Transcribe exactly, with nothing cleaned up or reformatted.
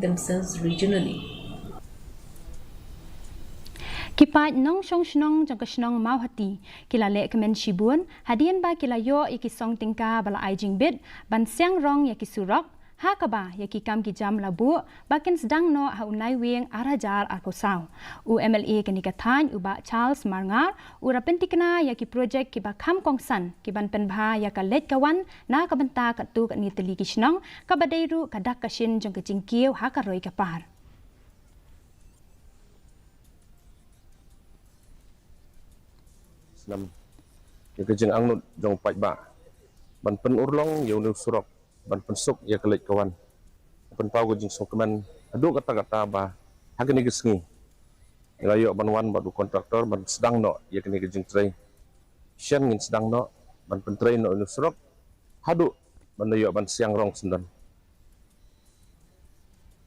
themselves regionally. Ki paid nongshong shnong jong ka shnong Mawhati ki la leh kmen shibun hadien ba ki la ïoh ïa ki song tyngka ba la ai jingbit ban siang rong ïa ki surok, ha kaba ïa ki kam ki jam la buh ba kin sdang noh ha u Naiwieng ar hajar arphew saw. U M L A kane ka thaiñ u Bah Charles Marngar u la pyntikna ïa ki projek kiba kham kongsan ki ban pynbha ïa ka leit ka wan na ka bynta katto katne tylli ki shnong, kaba dei ruh ka dak ka shin jong ka jingkiew ha ka roi ka par. Snam ïa ka jingangnud jong u paidbah ban pynurlong ïa une u surok, ban pynsuk ïa ka leit ka wan, pynpaw ka jingsngewkmen haduh katta katta ba ha kane ka sngi ngi la ïoh ban wan bad u kontraktor ban sdang noh ïa kane ka jingtrei. Shen ngin sdang noh ban pyntrei noh une u surok haduh ban da ïoh ban siang rong syndon.